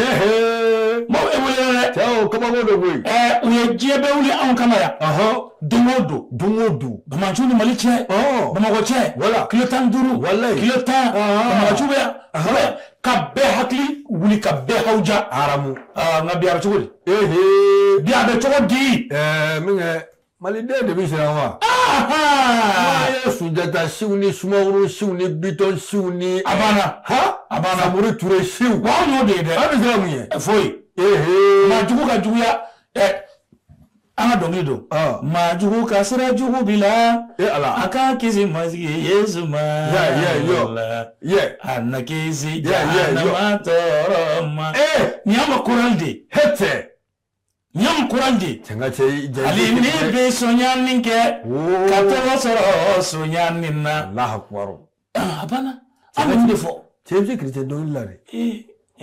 Maaw évolué dɛ. Cɛ, o kabako de koyi. U ye diɲɛ bɛɛ wuli anw kama yan. Don o don. Don o don. Banbaganciw ni Mali cɛ. Bamakɔ cɛ. Voilà. Kilo 15. Walayi. Kilo 10. Banbaganciw bɛ yan. Ka bɛɛ hakili wuli, ka bɛɛ hawuja. Haramu. Nka bi a bɛ cogo di? Bi a bɛ cogo di? Min kɛ, maliden de bɛ siran wa. An ye Sunjata siw ni Sumaworo siw ni Bitɔn siw ni. A banna. Ha. A banna. Samori Ture siw. Wa anw y'o de ye dɛ. An bɛ siran mun ye? Foyi. Maa jugu ka juguya. An ka dɔnkili don. Maa jugu ka sira jugu b'i la. E Ala. A ka kisi masigi Yesu ma. Ya ya yo. Ye. A na kisi Ya, ya, yo. jahanama tɔɔrɔ ma. Nin y'anw ka chorale de ye. Hɛtɛ. Nin y'anw chorale de ye. Cɛ, n ka cɛ i Hali ni bɛ soɲani kɛ. Ka tɔgɔ sɔrɔ soɲani na. Alahu akubaru. A banna. An bɛ nin de fɔ. Cɛ, i bɛ se chrétien dɔnkili la dɛ.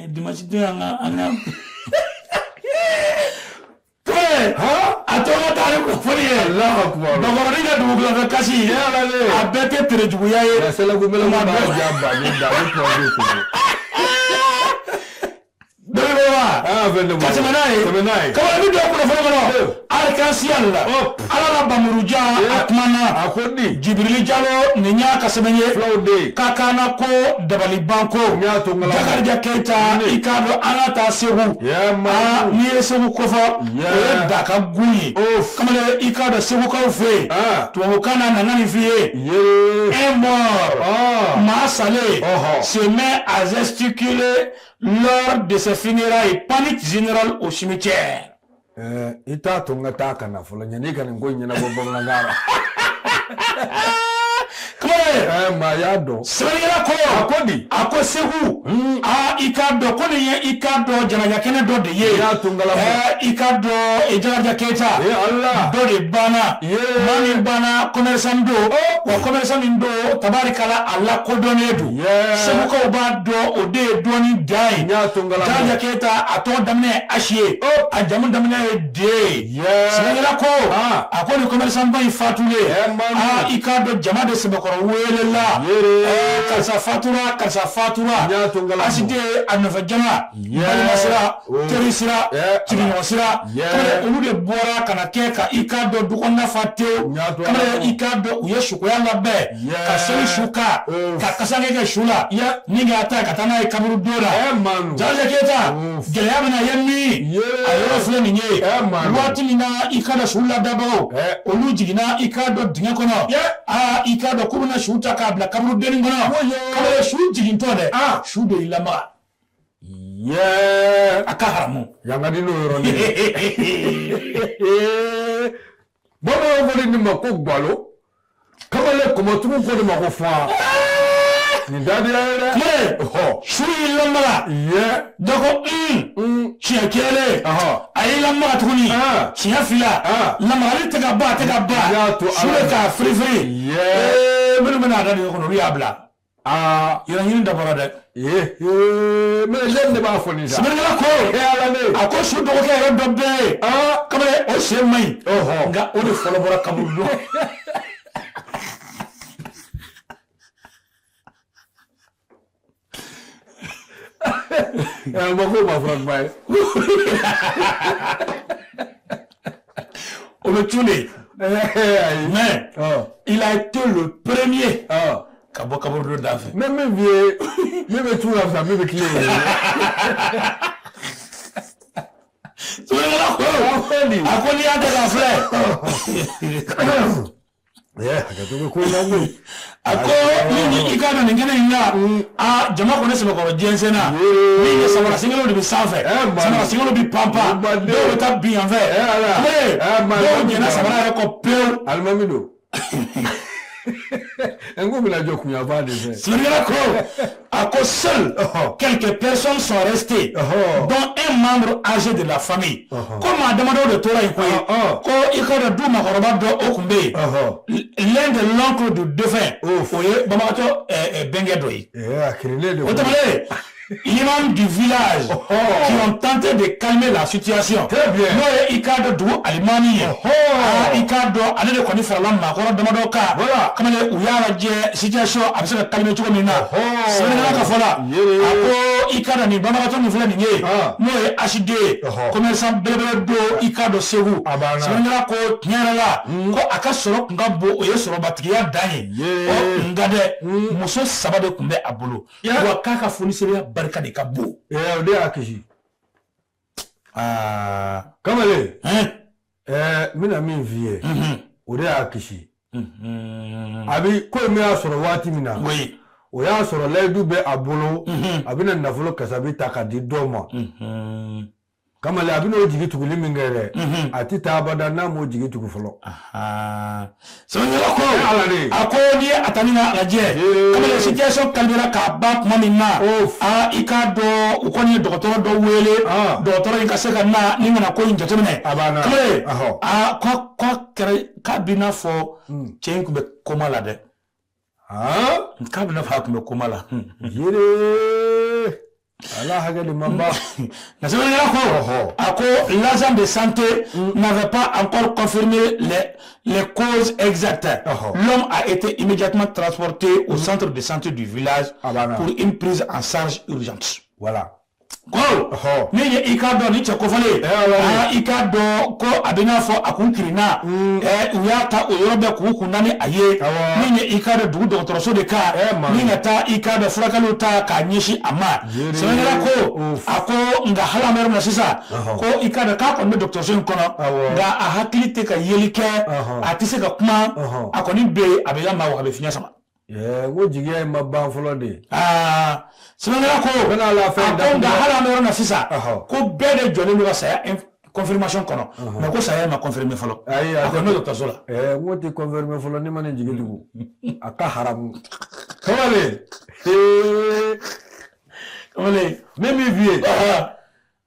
Dimanche don y'an ka an ka. Toure. A tɔ ka taa ni kunnafoni ye. Alahu akubaru. Bakɔrɔnin ka dugukilafɛ kasi. Ala le. A bɛɛ tɛ tere juguya ye. Nka sɛlɛko mɛlɛko b'a ja baden da, a bɛ tubabu de ko. Dɔ bɛ bolo wa? Ah, fɛn tɛ n bolo. Ka tɛmɛ n'a ye. Tɛmɛ n'a ye. Kamalen bɛ don kunnafoni kɔnɔ. Arc-en-ciel. Ala la bamuruja a kumana. A ko di. Jibirili Jalo nin y'a ka sɛbɛn ye. Fulaw de. Ka kana ko dabaliban ko. N y'a to n kala. Jakarija Keyita i k'a dɔn an ka taa Segu. Yeah, man. Aa n'i ye Segu kofɔ. Yeah. O ye Daka gun ye. Of. Kamalen i k'a dɔn Segukaw fɛ yen. Ah. Tubabukan na nana nin f'i ye. Yee. Un mort. Ah. Maa salen. Ɔhɔ. Se met à gesticuler lors de ses funérailles. Panique générale au cimetière. Ɛɛ, i t'a to n ka taa ka na fɔlɔ yanni i ka nin ko in ɲɛnabɔ bamanankan na. Kamalen. Ɛɛ, maa y'a dɔn. Sɛbɛnnikɛla ko. A ko di. A ko Segu. Aa i k'a dɔn ko nin ye i k'a dɔn janaja kɛnɛ dɔ de ye. I y'a to n kala bɔ. Ɛɛ i k'a dɔn Jakarija Keyita. Ee Ala. Dɔ de banna. Yee. Maa min banna commerçant don. Wa commerçant min don tabarikala a lakodɔnnen don. Yee. Segukaw b'a dɔn o de ye dɔɔni dan ye. N y'a to n kala bɔ. Jakarija Keyita a tɔgɔ daminɛ ye Asi ye. A jamu daminɛ ye D ye. Yee. Sɛbɛnnikɛla ko. Ah. A ko nin commerçant ba in fatulen. Ɛɛ, maa min. Aa i k'a dɔn jama de sɛbɛkɔrɔ welela. Yee. Ɛɛ, karisa fatura karisa fatura. N y'a to n kala bɔ. Asiden a nɔfɛ jama. Yeah. Balima sira Oh. teri sira Yeah. sigiɲɔgɔn sira. Yeah. Kamalen olu de bɔra ka na kɛ ka i k'a dɔn du kɔnɔna fa tewu. N y'a to Kamalen ala i k'a dɔn u ye sukoya labɛn. Yeah. Ka seli su kan. Oh. Ka kasange kɛ su la. Ni k'a ta ka taa n'a ye kaburudo la. Ɛɛ, Manu. Jakarija Keyita Ouf. gɛlɛya bɛna ye min. Yeah. A yɔrɔ filɛ nin ye. Eh, Manu. Waati min na i k'a dɔn su ladabagaw. Eh. Olu jiginna i k'a dɔn dingɛ kɔnɔ. Aa i k'a dɔn k'u bɛna su ta k'a bila kaburudennin kɔnɔ. Kamalen su jigintɔ dɛ. Ah. Su de y'i lamaga. Yee. A ka haramu. Yan ka di n'o yɔrɔnin ye. Bamananw ko nin ma ko galo. Kamalen kɔmɔtigiw ko nin ma ko fa. Nin da dira ye dɛ. Kamalen Ɔhɔ. su y'i lamaga. Yee. Dɔ ko un. Siɲɛ kelen. Ɔhɔ. A y'i lamaga tuguni. Ah. Siɲɛ fila. Ah. Lamagali tɛ ka ban a tɛ ka ban. I y'a to Su Ala bɛ k'a firifiri. Yee. Ee minnu bɛna a da dingɛ kɔnɔ olu y'a bila. Aa. Yɔrɔ ɲini dabɔra dɛ. Ee. Ee. Mais jɔn de b'a fɔ nin sa. Sɛbɛnnikɛla ko. Ee Ala ne. A ko su dɔgɔkɛ yɛrɛ dɔ bɛ yen. Aa. Kamalen o sen man ɲi. Ɔhɔ. Nka o de fɔlɔ bɔra kaburu don. Ɛɛ ma ko ma fura duman ye. O bɛ cun de. Ɛɛ ayi. Mais Ɔ. il a été le premier Ɔ. ka bɔ kaburu don da fɛ. Mais min f'i ye min bɛ tu ka fisa min bɛ tilen o ye. Sɛbɛnnikɛla ko. A ko n'i y'a ta k'a filɛ. Ɛɛ hakɛto bɛ ko in na koyi. A ko min ye i k'a dɔn nin kɛnɛ in kan aa jama kɔni sɛbɛkɔrɔ jɛnsɛnna min ye samara senkelen de bɛ sanfɛ Eh, man. samara senkelen bɛ panpan Baden. dɔw bɛ taa bin yan fɛ Eh, ala. Kamalen, Eh, man. dɔw ɲɛna samara yɛrɛ kɔ pewu. Alimami don. N ko bɛna jɔ kunyanfan de fɛ. Sɛbɛnnikɛla ko a ko seules quelques personnes sont restées Ɔhɔ. dont un membre âgé de la famille Ɔhɔ. ko maa damadɔw de tora yen koyi Ɔhɔ. ko i ka dɔn du maakɔrɔba dɔ o tun bɛ yen Ɔhɔ. l'un de l'oncle du défunt Ouf. o ye banbagatɔ bɛnkɛ dɔ ye. Ɛɛ a kirilen de. O tɛmɛnen l'imam du village qui ont tenté de calmer la situation. Très bien. N'o ye i k'a dɔn dugu alimami ye. Ɔhɔ. Aa, i k'a dɔn ale de kɔni farala maakɔrɔ damadɔ kan. Voilà. Kamalen u y'a lajɛ situation a bɛ se ka calmer cogo min na. Ɔhɔ. Sɛbɛnnikɛla ka fɔ la. Yee. A ko i k'a dɔn nin banbagatɔ min filɛ nin ye. Ah. N'o ye HD ye. Ɔhɔ. Commerçant belebele don i k'a dɔn Segu. A banna. Sɛbɛnnikɛla ko tiɲɛ yɛrɛ la. Ko a ka sɔrɔ tun ka bon o ye sɔrɔbatigiya dan ye. Yee. Ɔ nka dɛ muso saba de tun bɛ a bolo. Wa k'a ka fonisereya barika de ka bon. Ɛɛ o de y'a kisi. Aa. Kamalen. Hein? Ɛɛ n bɛna min f'i ye. O de y'a kisi. A bi ko in bɛ y'a sɔrɔ waati min na. Oui. O y'a sɔrɔ layidu bɛ a bolo. A bɛna nafolo kasabi ta k'a di dɔw ma. Kamalen a bɛna o jigi tuguli min kɛ dɛ. A tɛ taa abada n'a m'o jigi tugu fɔlɔ. Sɛbɛnnikɛla ko Ala de. a ko n'i ye a ta ni k'a lajɛ Yee. kamalen situation calmera k'a ban tuma min na Ouf. aa i k'a dɔn u kɔni ye dɔgɔtɔrɔ dɔ wele Ah. dɔgɔtɔrɔ in ka se ka na ni kana ko in jateminɛ A banna. kamalen Ahɔ. aa k'a kɛra k'a b'i n'a fɔ cɛ in tun bɛ koma la dɛ Han. k'a b'i n'a fɔ a tun bɛ koma la. Yere. Ala hakɛ de man ban. Nka sɛbɛnnikɛla ko a ko l'agent de santé n'avait pas encore confirmé les causes exactes. Ɔhɔ. L'homme a été immédiatement transporté au centre de santé du village A banna. pour une prise en charge urgente. Voilà. Ko min ye i k'a dɔn ni cɛ kofɔlen, i k'a dɔn ko a bɛ n'a fɔ a kun kirinna, u y'a ta o yɔrɔ bɛɛ k'u kun naani a ye. Min ye i k'a dɔn dugu dɔgɔtɔrɔso de kan, min ka taa i k'a dɔn furakɛliw ta k'a ɲɛsin a ma. Sɛbɛnnikɛla ko a ko nka hali an bɛ yɔrɔ min na sisan, ko i k'a dɔn k'a kɔni bɛ dɔgɔtɔrɔso in kɔnɔ, nka a hakili tɛ ka yeli kɛ, a tɛ se ka kuma, a kɔni bɛ yen, a bɛ lamaga, a bɛ fiɲɛ sama. N ko jigiya in ma ban fɔlɔ de. Aa, sɛbɛnnikɛla ko a ko nka hali an bɛ yɔrɔ min na sisan, ko bɛɛ de jɔlen don ka saya confirmation kɔnɔ, mais ko saya ma confirmer fɔlɔ. Ayi, a kɔni bɛ dɔgɔtɔrɔso la. N ko tɛ confirmer fɔlɔ, ne ma nin jigi tugu a ka haramu. Kamalen, kamalen, ne min f'i ye,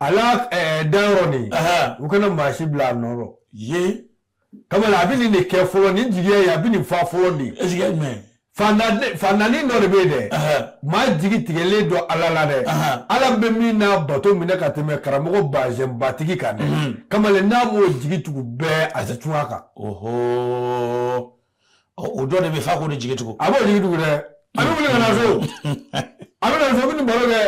a la dayɔrɔ nin, u kana maa si bila a nɔ rɔ. Ye. Kamalen, a bɛ nin de kɛ fɔlɔ, nin jigiya in, a bɛ nin fa fɔlɔ de. Est-ce que jumɛn? Fandanni dɔ de bɛ yen dɛ, maa jigi tigɛlen dɔ Ala la dɛ, Ala bɛ min n'a bato minɛ ka tɛmɛ karamɔgɔ bazɛnbatigi kan dɛ. Kamalen, n'a m'o jigi tugu bɛɛ, a tɛ cun a kan. Oho, o dɔ de bɛ f'a k'o de jigi tugu. A b'o jigi tugu dɛ, a bɛ wuli ka na so, a bɛ na so, a bɛ nin baro kɛ.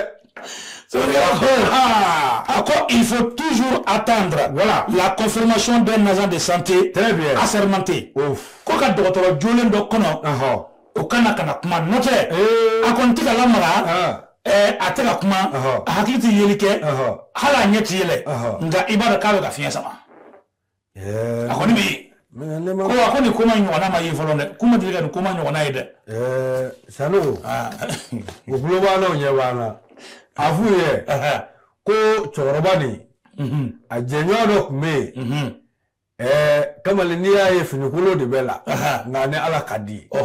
A ko il faut toujours attendre, voilà, la confirmation d'un agent de santé très bien assermenté. Ko ka dɔgɔtɔrɔ jolen dɔ kɔnɔ, o kana ka na kuma, n'o tɛ a kɔni tɛ ka lamaga, a tɛ ka kuma, a hakili tɛ yeli kɛ, hali a ɲɛ tɛ yɛlɛ, nka i b'a dɔn k'a bɛ ka fiɲɛ sama. A kɔni bɛ yen. Ko a ko nin ko ma ɲɔgɔnna ma ye fɔlɔ dɛ, k'u ma deli ka nin ko ma ɲɔgɔnna ye dɛ. Sanogo, o tulo b'an na, o ɲɛ b'an na. A f'u ye ko cɛkɔrɔba nin, a jɛɲɔgɔn dɔ tun bɛ yen. Kamalen, n'i y'a ye finikolon de bɛ la, nka ni Ala ka di. A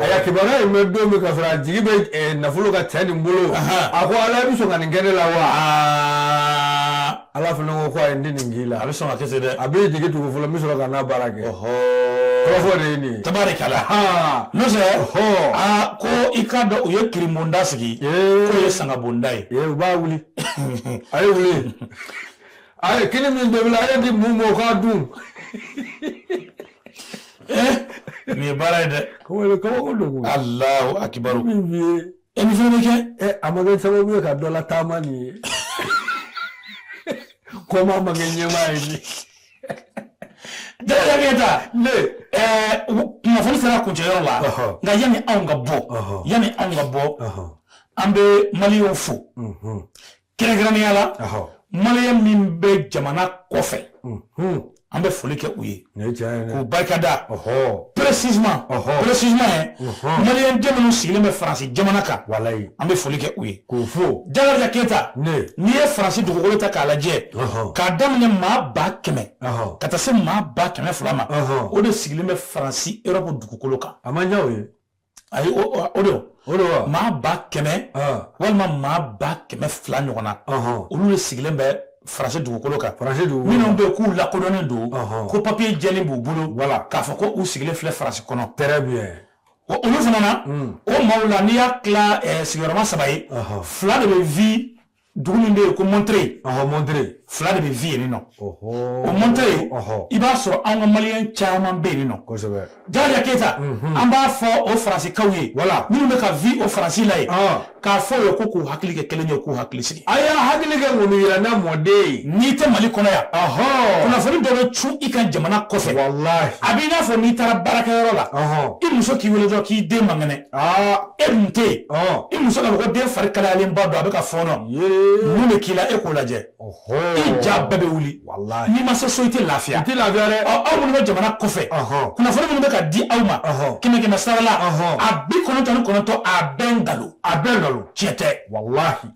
y'a kibaruya in mɛn don min ka sɔrɔ a jigi bɛ nafolo ka cɛ nin bolo, a ko Ala, i bɛ sɔn ka nin kɛ ne la wa? Ala fana ko ayi, n tɛ nin k'i la. A bɛ sɔn ka kɛ ten dɛ. A b'i jigi tugu fɔlɔ, n bɛ sɔrɔ ka n'a baara kɛ. Kɔrɔfɔ de ye nin ye. Tabarikala. N'o tɛ, aa, ko i k'a dɔn u ye kirinbonda sigi, k'o ye sangabonda ye. U b'a wuli. A ye wuli. A ye kini min tobi la, a ye di mun ma, o k'a dun. Nin ye baara ye dɛ. Kabako don. Alahu akibaru. Min f'i ye. Nin fana bɛ kɛ. A ma kɛ sababu ye ka dɔ la taama nin ye. Kɔma ma kɛ ɲɛmaa ye nin. Jara Keyita. Ne. Kunnafoni sera kuncɛyɔrɔ la. Nka yanni anw ka bɔ, yanni anw ka bɔ, an bɛ maliyɛnw fo. Kɛrɛnkɛrɛnnenya la, maliyɛn min bɛ jamana kɔfɛ, an bɛ foli kɛ u ye k'u barikada. Précisément, précisément ye maliyɛn den minnu sigilen bɛ Faransi jamana kan, an bɛ foli kɛ u ye k'u fo. Jakarija Keyita, n'i ye Faransi dugukolo ta k'a lajɛ, k'a daminɛ maa 100,000 ka taa se maa 200,000 ma, o de sigilen bɛ Faransi Europe dugukolo kan. A man ca o ye. Ayi, o de o de wa. Maa 100,000 walima maa 200,000 ɲɔgɔn na, olu de sigilen bɛ Faransi dugukolo kan. Faransi dugukolo. Minnu bɛ yen k'u lakodɔnnen don, ko papiye jɛlen b'u bolo, voilà, k'a fɔ ko u sigilen filɛ Faransi kɔnɔ. Très bien. Olu fana na, o maaw la, n'i y'a tila sigiyɔrɔma 3 ye, 2 de bɛ vi dugu min bɛ yen ko Montreuil. Montreuil. 2 de bɛ vi yen nɔ. O Montreuil, i b'a sɔrɔ anw ka maliyɛn caman bɛ yen nɔ. Kosɛbɛ. Jakarija Keyita, an b'a fɔ o Faransikaw ye, voilà, minnu bɛ ka vi o Faransi la yen, k'a fɔ u ye ko k'u hakili kɛ kelen ye, k'u hakili sigi. A y'a hakili kɛ ŋɔniyirana mɔden ye. N'i tɛ Mali kɔnɔ yan, kunnafoni dɔ bɛ cun i kan jamana kɔfɛ. Walahi. A b'i n'a fɔ n'i taara baarakɛyɔrɔ la, i muso k'i wele dɔrɔn k'i den man kɛnɛ. E dun tɛ yen. I muso k'a fɔ ko den fari kalayalenba don, a bɛ ka fɔɔnɔ. Mun de k'i la, e k'o lajɛ. I ja bɛɛ bɛ wuli. N'i ma se so, i tɛ lafiya. I tɛ lafiya dɛ. Aw minnu bɛ jamana kɔfɛ, kunnafoni minnu bɛ ka di aw ma, 100 sara la, a 99, a bɛɛ nkalon. A bɛɛ nkalon. Tiɲɛ tɛ. Walahi.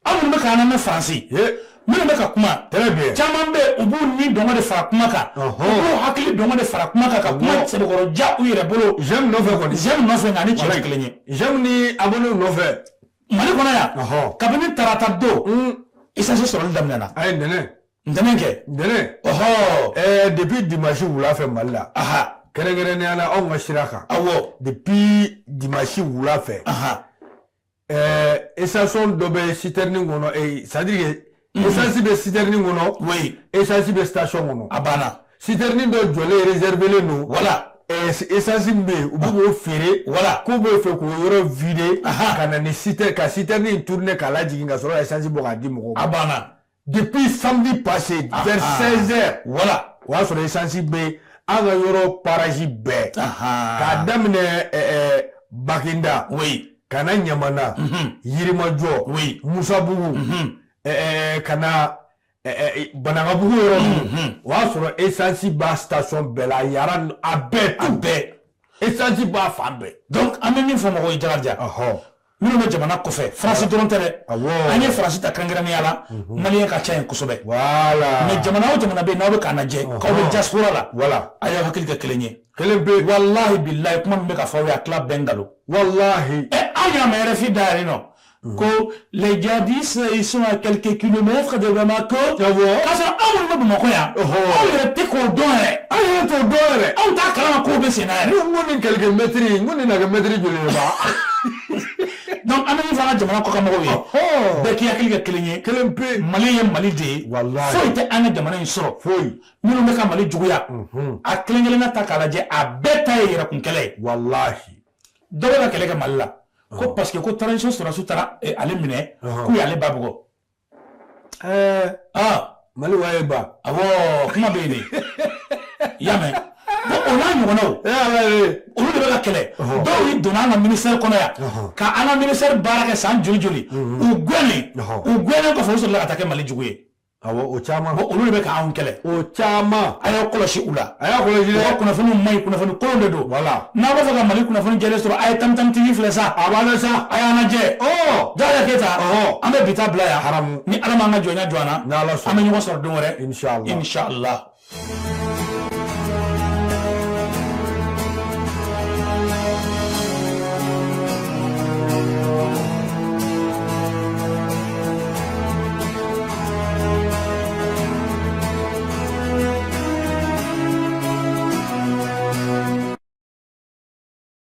Aw minnu bɛ k'an lamɛn Faransi, minnu bɛ ka kuma, très bien, caman bɛ yen, u b'u ni dɔngɔ de fara kuma kan, u b'u hakili dɔngɔ de fara kuma kan, ka kuma sɛbɛkɔrɔ ja u yɛrɛ bolo. J'aime nɔfɛ kɔni. J'aime nɔfɛ, nka ni tiɲɛ tɛ kelen ye. J'aime ni abonné nɔfɛ. Mali kɔnɔ yan, kabini tarata don, essence sɔrɔli daminɛna. A ye ntɛnɛn. Ntɛnɛn kɛ. Ntɛnɛn. Depuis dimanche wula fɛ Mali la. Kɛrɛnkɛrɛnnenya la anw ka sira kan. Awɔ. Depuis dimanche wula fɛ. Essence dɔ bɛ citerne kɔnɔ, c'est à dire que essence bɛ citerne kɔnɔ. Oui. Essence bɛ station kɔnɔ. A banna. Citerne dɔ jɔlen réservé don. Voilà. Essence min bɛ yen, u bɛ k'o feere. Voilà. K'u bɛ fɛ k'o yɔrɔ vider. Ka na ni citerne, ka citerne in tourner k'a lajigin ka sɔrɔ ka essence bɔ k'a di mɔgɔw ma. A banna. Depuis samedi passé, vers 16 heures. Voilà. O y'a sɔrɔ essence bɛ an ka yɔrɔ parage bɛɛ. K'a daminɛ Bakinda. Oui. Ka na Ɲamana. Yirimajɔ. Oui. Musabugu. Ka na Banankabugu yɔrɔ ninnu. O y'a sɔrɔ essence b'a station bɛɛ la, Yara a bɛɛ tout. A bɛɛ. Essence b'a fan bɛɛ. Donc an bɛ min fɔ mɔgɔw ye Jakarija. Minnu bɛ jamana kɔfɛ, Faransi dɔrɔn tɛ dɛ. An ye Faransi ta kɛrɛnkɛrɛnnenya la, Maliyɛn ka ca yen kosɛbɛ. Voilà. Mais jamana o jamana bɛ yen n'aw bɛ k'a lajɛ, k'aw bɛ diaspora la. Voilà. A y'aw hakili kɛ kelen ye. Kelen pe. Walahi bilahi, kuma min bɛ ka fɔ aw ye, a tila bɛɛ nkalon. Walahi. Aw y'a mɛn RFI da yɛrɛ nɔ. Ko les djihadistes, ils sont à quelques kilomètres de Bamako. K'a sɔrɔ aw minnu bɛ Bamakɔ yan, aw yɛrɛ tɛ k'o dɔn yɛrɛ. Aw yɛrɛ t'o dɔn yɛrɛ. Aw t'a kalama k'o bɛ sen na yɛrɛ. N ko nin quelques mètres, n ko nin na kɛ mètre joli ye ba. Donc an bɛ min fɔ an ka jamana kɔkan mɔgɔw ye, bɛɛ k'i hakili kɛ kelen ye. Kelen pe. Mali ye Mali de ye. Walahi. Foyi tɛ an ka jamana in sɔrɔ. Foyi. Minnu bɛ ka Mali juguya, a kelen kelenna ta k'a lajɛ, a bɛɛ ta ye yɛrɛkun kɛlɛ ye. Walahi. Dɔ bɛ ka kɛlɛ kɛ Mali la. Ko parce que ko transition sɔrɔdasiw taara ale minɛ, k'u y'ale ba bugɔ. Mali wa ye ba. Awɔ, kuma bɛ yen de. I y'a mɛn? Bon, o n'a ɲɔgɔnnaw, olu de bɛ ka kɛlɛ. Dɔw yi donna an ka ministère kɔnɔ yan, ka an ka ministère baara kɛ san joli joli, u gɛnnen, u gɛnnen kɔfɛ u sɔrɔla ka taa kɛ Mali jugu ye. Awɔ, o caman. Bon, olu de bɛ k'anw kɛlɛ. O caman. A y'aw kɔlɔsi u la. A y'a kɔlɔsi dɛ. U ka kunnafoniw man ɲi, kunnafoni kolon de don. Voilà. N'aw b'a fɛ ka Mali kunnafoni jɛlen sɔrɔ, a ye Tam Tam TV filɛ sa. A b'a la sa. A y'an lajɛ. Jakarija Keyita. An bɛ bi ta bila yan. Haramu. Ni Ala m'an ka jɔnya jɔ an na. N'Ala sɔnna. An bɛ ɲɔgɔn sɔrɔ don wɛrɛ. Inchallah. Inchallah.